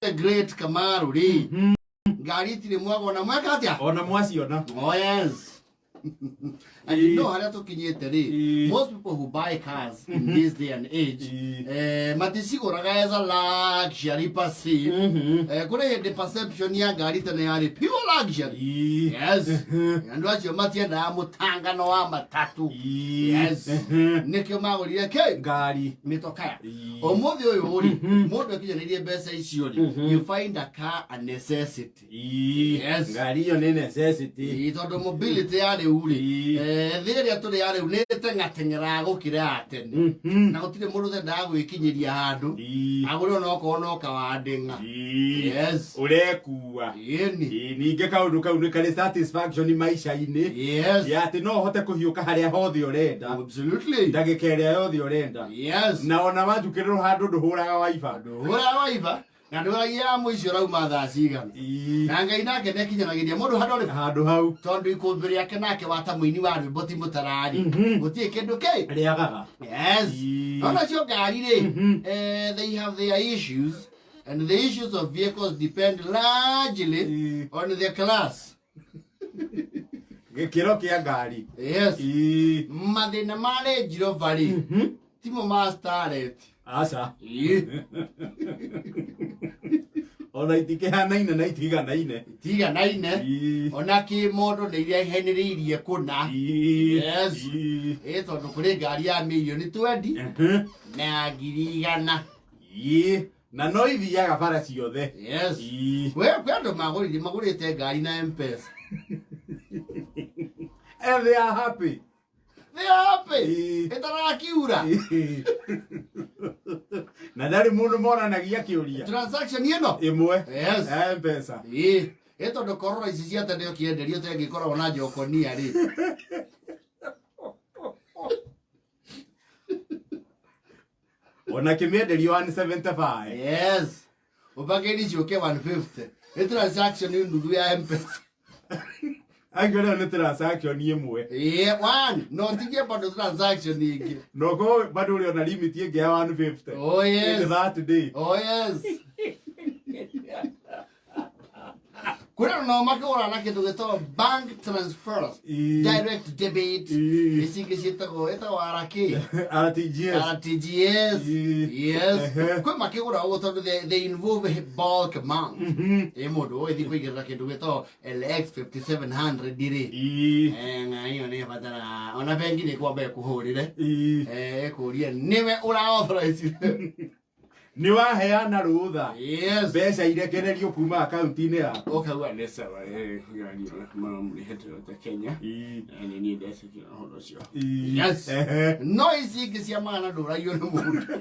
The great Kamaru rĩ, ngari itirĩ mwaga ona mweka atĩa. Ona mwaciona. Oh yes. And you know harĩa tũkinyĩte rĩ, most people who buy cars in this day and age, maticigũraga as a luxury per se. Kũrĩ hĩndĩ perception ya ngari tene yarĩ pure luxury. Yes. Andũ acio matiendaga mũtangano wa matatu. Yes. Nĩkĩo magũrire kĩ? Ngari. Mĩtokaya. Ũmũthĩ ũyũ rĩ, mũndũ akinyanĩirie mbeca icio rĩ, you find a car a necessity. Yes. Ngari iyo nĩ necessity. Ĩĩ, tondũ mobility ya rĩu rĩ, thĩ ĩrĩa tũrĩ ya rĩu nĩ ĩteng'ateng'eraga gũkĩra ya tene, na gũtirĩ mũndũ ũtendaga gwĩkinyĩria handũ agũre onokorwo no kawandĩng'a. Yes. Ũrekua. Ĩni. Ningĩ kaũndũ kau nĩ karĩ satisfaction maica-inĩ, ya atĩ no ũhote kũhiũka harĩa hothe ũrenda, ndagĩka ĩrĩa yothe ũrenda, na ona wanjukĩrĩrwo handũ ndũhũraga waiba. Ndũhũraga waiba na ndũragia ya mũico ũrauma thaa cigana, na Ngai nake nĩakinyanagĩria mũndũ handũ arĩkũ. Handũ hau. Tondũ ikũmbĩ rĩake nake wata mũini wa rwĩmbo ti mũtarari, gũtirĩ kĩndũ kĩ rĩagaga. Yes. No nacio ngari rĩ, they have their issues, and the issues of vehicles depend largely on the class. Gĩkĩro kĩa ngari. Yes. Mathĩna ma Range Rover rĩ, timo ma Starlet. Aca. Ona itikĩhanaine na itiganaine. Itiganaine. Ona kĩmondo nĩ iria ihenĩrĩirie kũna. Yes. Ĩ tondũ kũrĩ ngari ya mirioni 20 na 100,000. Na no ithiaga bara ciothe. Yes. Kwĩ andũ magũrire magũrĩte ngari na M-Pesa. And they are happy. They are happy. Ĩtarakiura. Na ndarĩ mũndũ monanagia kĩũria. Transaction ĩno ĩmwe. Yes. Ya M-Pesa. Ĩ tondũ korora ici cia tene ũkĩenderio tengĩkoragwo na njokonia rĩ. Ona kĩmĩenderio 175. Yes. Ũbakĩri ciũke 150. Nĩ transaction nuthu ya M-Pesa. Angĩkorwo nĩ transaction ĩmwe. Ĩĩ, one. No tigie bado transaction ĩngĩ. No korwo bado ũrĩ ona limit ĩngĩ ya 150. Oh yes. In that day. Oh yes. Kũrĩ nao makĩgũra na kĩndũ gĩtagwo bank transfers, direct debit, ici ingĩ ciĩtagwo ĩtagwo RK. RTGS. RTGS. Yes. Kwĩ makĩgũra ũguo tondũ they involve a bulk amount. Ĩ mũndũ ũgĩthiĩ kũigĩrĩra kĩndũ gĩtagwo LX 5700 rĩ, ng'ayo nĩ ĩbataraga ona bengi nĩ kwamba ĩkũhũrĩre, ĩkũrie nĩwe ũra authorize. Nĩ waheana rũtha mbeca irekererio kuma akaunti-inĩ yaku. Ũkauga nĩ sawa, mũrĩhete yote Kenya. Nĩ niĩ ndecikia ũhoro ũcio. Yes. No ici ingĩ cia magana ndũragio nĩ mũndũ,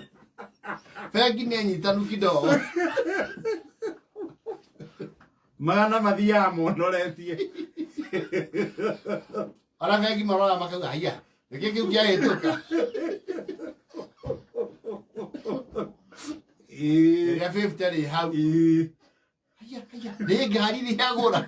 bengi nĩ nyitanu kidogo. Magana mathiaga monoretie. Ona bengi marora makauga, haiya, nĩkĩ kĩu kĩahĩtũka? Rĩrĩa 50 rĩ hau. Haiya, haiya, nĩ ngari rĩagũra.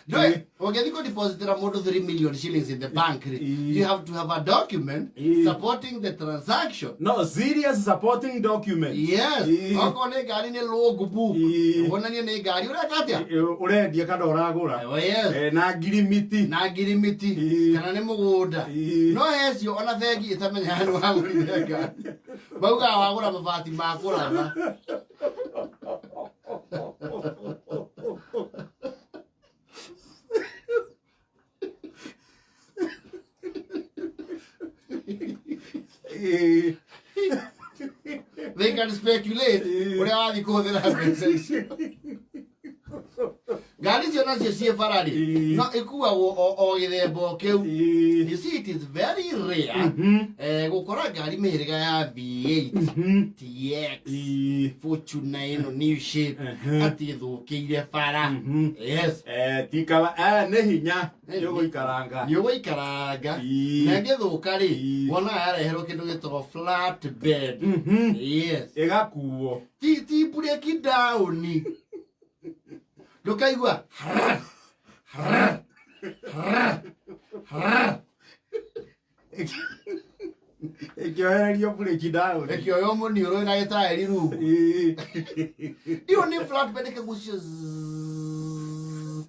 Ndũĩ, ũngĩthiĩ kũdepositĩra mũndũ 3 million shillings in the bank rĩ, you have to have a document supporting the transaction. No serious supporting document. Yes. Okorwo nĩ ngari nĩ logbook. Wonanie nĩ ngari ũreka atĩa? Ũrendia kana ũragũra. Oh yes. Na ngirimiti. Na ngirimiti. Kana nĩ mũgũnda. No hecio ona bengi ĩtamenyaga nĩ wagũrire ngari. Maugaga wagũra mabati ma kũratha. They can speculate ũrĩa wathiĩ kũhũthĩra mbeca icio. Ngari icio nacio ciĩ bara rĩ, no ĩkuagwo o gĩthemba o kĩu. You see, it is very rare gũkora ngari mĩhĩrĩga ya V8, TX, Fortuner ĩno new shape atĩ ĩthũkĩire bara. Yes. Ti kaba, nĩ hinya nĩ ũgũikaranga. Nĩ ũgũikaranga. Na ĩngĩthũka rĩ, wonaga yareherwo kĩndũ gĩtagwo flat bed. Yes. Ĩgakuo. Ti breki down. Ndũkaigua Ĩkĩohererio breki down. Ĩkĩoywo mũniũrũ na gĩtaĩri rungu. Iyo nĩ flatbed ĩkagucio zzz.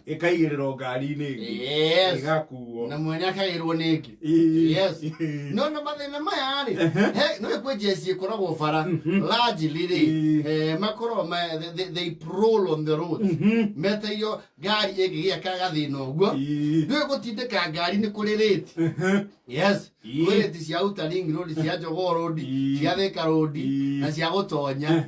Ĩkaigĩrĩrwo ngari-inĩ ĩngĩ. Yes. Ĩgakuo. Na mwene akagĩrwo nĩ ĩngĩ. Yes. No na mathĩna maya rĩ, he no kwĩ jeci ĩkoragwo bara largely rĩ, makoragwo they prowl on the roads. Meteirio ngari ĩngĩgĩa kagathĩna ũguo. Ndũĩ gũtindĩka ngari nĩ kũrĩ rate. Yes. Kwĩ rate cia Outer Ring Road, cia Jogoo Road, cia Thika Road na cia gũtonya.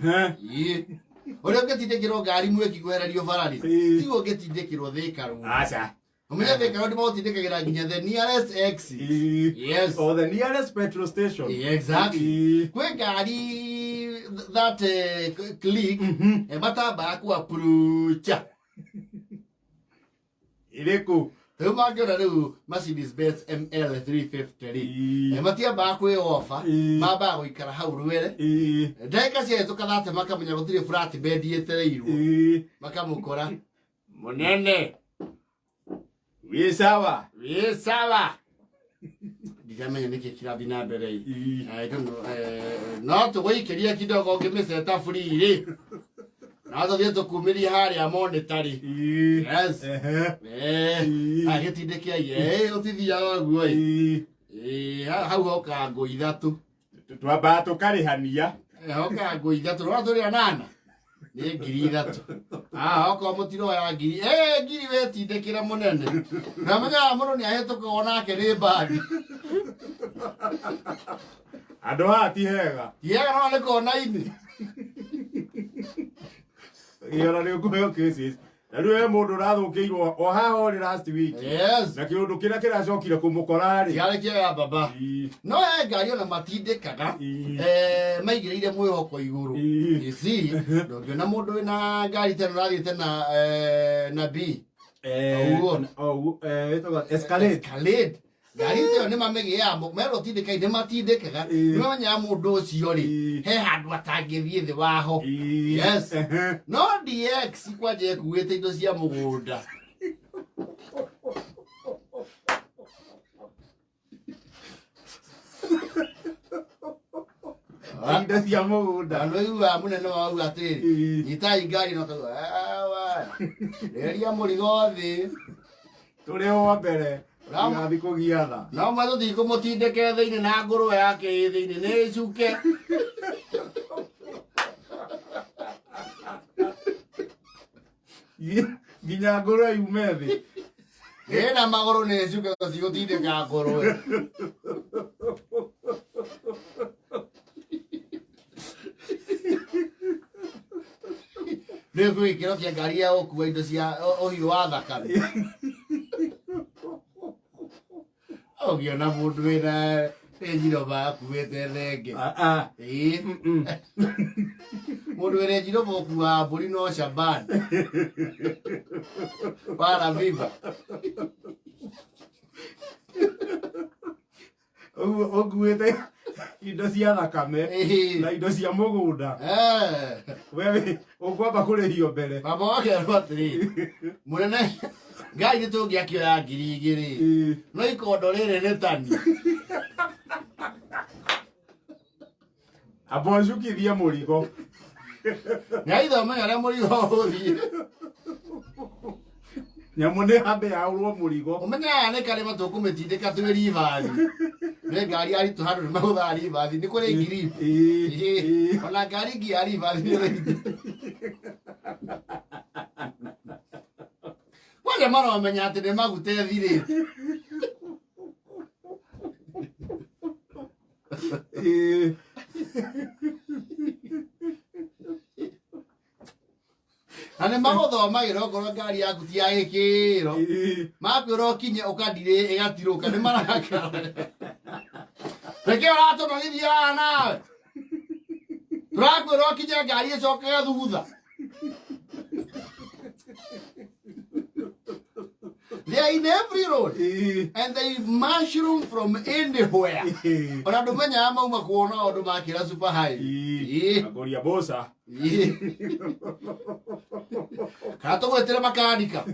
Ũrĩa ũngĩtindĩkĩrwo ngari mwĩki kwehererio bara rĩ, tiguo ũngĩtindĩkĩrwo Thika Road. Aca. Ũmenye Thika Road magũtindĩkagĩra nginya the nearest exit. Yes. Or the nearest petrol station. Yeah, exactly. Kwĩ ngari that click matambaga ku approach. Ĩrĩkũ? Rĩu mangĩona rĩu Mercedes Benz ML 350 rĩ, matiambaga kwĩ ofa, mambaga gũikara hau rwere. Ndagĩka ciahĩtũka thate makamenya gũtirĩ flat bed ĩtereirwo. Makamũkora. Mũnene. Wĩ sawa. Wĩ sawa. Ndiramenya nĩkĩ kĩrathiĩ na mbere ĩ. I don't know, no tũgũikĩria kidogo ũngĩmĩceta free rĩ. No tũthiĩ tũkumĩrie harĩa monetary. Yes. Agĩtindĩke ũtithiaga ũguo ĩ. Hau hoka ngũ ithatũ. Twambaga tũkarĩhania. Hoka ngũ ithatũ. Rora tũrĩ anana. Nĩ 3,000. Okorwo mũtiroya ngiri. Ngiri wetindĩkĩra mũnene. Na menyaga mũndũ nĩ ahĩtũkagwo nake nĩ mbagi. Andũ haha ti hega. Ti hega no nĩ kona-inĩ. Ĩyo nĩ ũkũheo cases. Na rĩu he mũndũ ũrathũkĩirwo o haha ũrĩ last week. Yes. Na kĩũndũ kĩrĩa kĩracokire kũmũkora rĩ. Kĩarĩ kĩega baba. No he ngari ona matindĩkaga. Maigĩrĩire mwĩhoko igũrũ. You see, ndũngĩona mũndũ wĩna ngari tena ũrathiĩte na B. Ũguo. Ĩtagwo Escalade. Escalade. Ngari ĩyo nĩ mamĩgĩaga, merwo tindĩkai nĩ matindĩkaga. Nĩ mamenyaga mũndũ ũcio rĩ, he handũ atangĩthiĩ thĩ waho. Yes. No DX kwanja ĩkuĩte indo cia mũgũnda. Indo cia mũgũnda. Andũ aiguaga mũnene wao auga atĩrĩrĩ, nyitai ngari na ũkauga, ewa, reria mũrigo thĩ. Tũrĩ o mbere. Ũrathiĩ kũgiana. No mwe tũthiĩ kũmũtindĩke thĩinĩ na ngũrwe yake ĩ thĩinĩ nĩ ĩcuke. Nginya ngũrwe yume thĩ. Ĩna magũrũ nĩ ĩcuke tũthiĩ gũtindĩka ngũrwe. Nĩ kwĩ gĩkĩro kĩa ngari ya gũkua indo cia ũhiũ wa thakame. Ũngĩona mũndũ wĩna Range Rover akuĩte thenge. Mũndũ wĩ Range Rover ũkuaga mbũri no Shaban. Wara viva. Ũguo ũkuĩte indo cia thakame na indo cia mũgũnda. We ũkwamba kũrĩhio mbere. Baba wake arwo atĩrĩrĩ, mũnene ngai nĩ tũngĩakĩoya 2,000 no ikondo rĩrĩ nĩ tani. Amba ũcukithie mũrigo. Nĩaitha ũmenye ũrĩa mũrigo ũgũthiĩ. Nyamũ nĩ hambe yaũrwo mũrigo. Ũmenyaga nĩ karĩma tũkũmĩtindĩka twĩ ribathi. Nĩ ngari aritũ handũ nĩ magũthaga ribathi, nĩ kũrĩ ngirip. Ona ngari ingĩ ya ribathi nĩ rĩngĩ. Kwanja maromenya atĩ nĩ maguta ĩthirĩte. Na nĩ magũthomagĩra okorwo ngari yaku ti ya gĩkĩro. Makwĩra ũkinye ũkandirĩ ĩgatirũka nĩ marakara. Reke ũratũnogithia haha nawe. Tũrakwĩra ũkinye ngari ĩcoke thutha. They are in every road. And they mushroom from anywhere. Ona ndũmenyaga mauma kuona ũndũ makĩra super high. Agoria bosa. Kana tũgwĩtĩre makanika.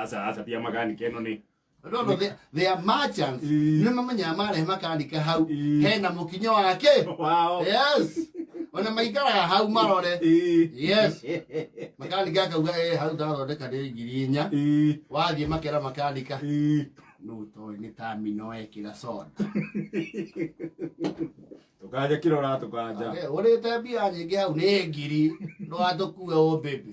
Aca, aca tia makanika ĩno nĩ. No, they are merchants. Ii. Nĩ mamenyaga marehe makanika hau Ii. hena mũkinyo wake. Wao. Yes, ona maikaraga hau marore. Ii. Yes. Makanika akauga, "Eh, hau ndathondeka nĩ 4,000." Ii. Wathiĩ makera makanika, Ii. "Nũ toĩ nĩ tamino ekĩra soda." Tukanja kirora tukanja. Eh, ũrĩte mbia nyingĩ hau nĩ ngiri, ndũgatũkue ũ baby.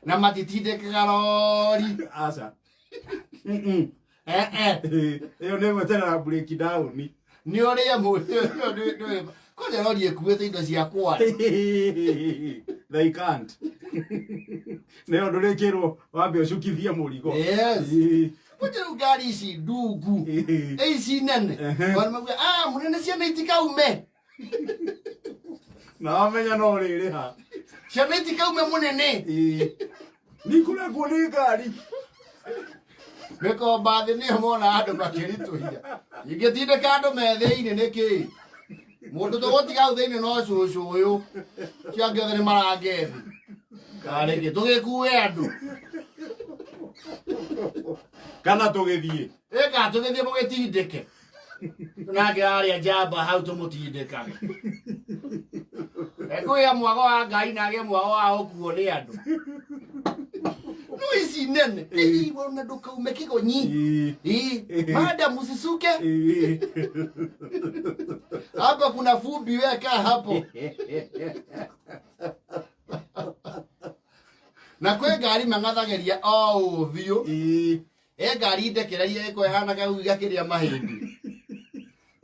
Na matitindĩkaga rori. Aca. Eh, eh. Ĩyo nĩ gweterera break down. Nĩ ũrĩa mũndũ kwanja rori ĩkuĩte indo cia kwara. They can't. Nĩ ũndũ rĩkĩrwo wambe ũcukithie mũrigo. Yes. Ii. Kwanja rĩu ngari ici ndungu, Ii. ici nene, Ehe. vanhu mauga, "Ah, munene, ciana itikaume." Na wamenya no ũrĩrĩha. "Ciana itikaume, munene." Ii. Nikũrengwo nĩ ngari. Mĩkomba thĩ nĩyo mona andũ makĩritũhia. Ingĩtindĩka andũ me thĩinĩ nĩkĩ? Mũndũ tũgũtiga hau thĩinĩ no cũcũ ũyũ, cio angĩ othe nĩ marangethi. Karĩkĩ tũgĩkue andũ? Kana tũgĩthiĩ. Ĩka tũgĩthiĩ mũgĩtindĩke nake arĩa njamba hau tũmũtindĩkage. Ekũgĩa mwago wa Ngai na agĩe mwago wa gũkuo nĩ andũ. No ici nene, Ĩĩ. wona ndũkaume kĩgonyi. Ii. Ĩĩ, madam, usisuke. Ii. Hapa kuna vumbi, weka hapo. Na kwĩ ngari mang'athagĩria o ũthiũ. Ii. E ngari ndekererie ĩko ĩhana kagui gakĩrĩa mahĩndĩ.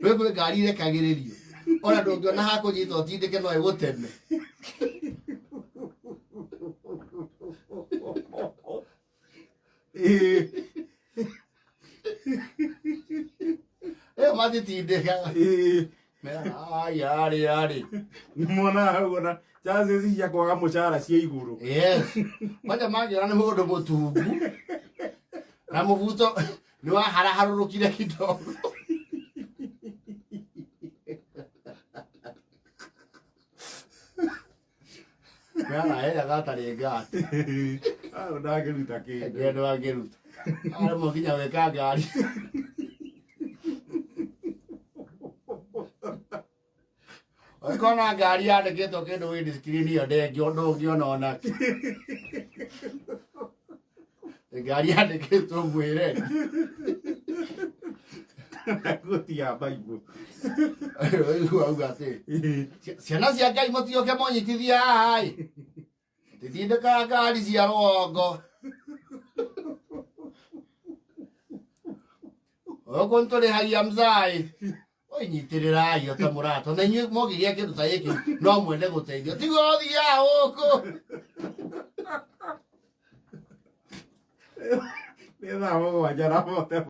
Kwĩ ngari irekagĩrĩrio ona ndũngĩona hakũnyita ũtindĩke, no ĩgũteme. Ii. Ĩyo matitindĩkaga. Ii. Ai, arĩ arĩ. Nĩmwonaga hau ona chances cia kwaga mũcara ciĩ igũrũ. Yes, kwanja mangĩona nĩ mũndũ mũtungu na mũbuto nĩ waharaharũrũkire kidogo. Mera ĩrĩa gatarĩ ngati. Hau ndangĩruta kĩndũ. Ngendo angĩruta aremwo nginya gwĩka ngari. Ũngĩkona ngari yandĩkĩtwo kĩndũ windscreen ĩyo, ndũngĩona onakĩ. Ngari yandĩkĩtwo mwĩre. Gũtiga Bible. Ũigua auga atĩ ciana cia Ngai mũtioke mũnyitithie haha ĩ, titindĩkaga ngari cia rũgongo gũkũ, nĩtũrĩhagia mzai. Ũinyitĩrĩrai o ta mũrata na inyuĩ mũngĩgĩa kĩndũ ta gĩkĩ no mwende gũteithio, tiguo ũthiaga gũkũ. Nĩ thaa 7 na bote.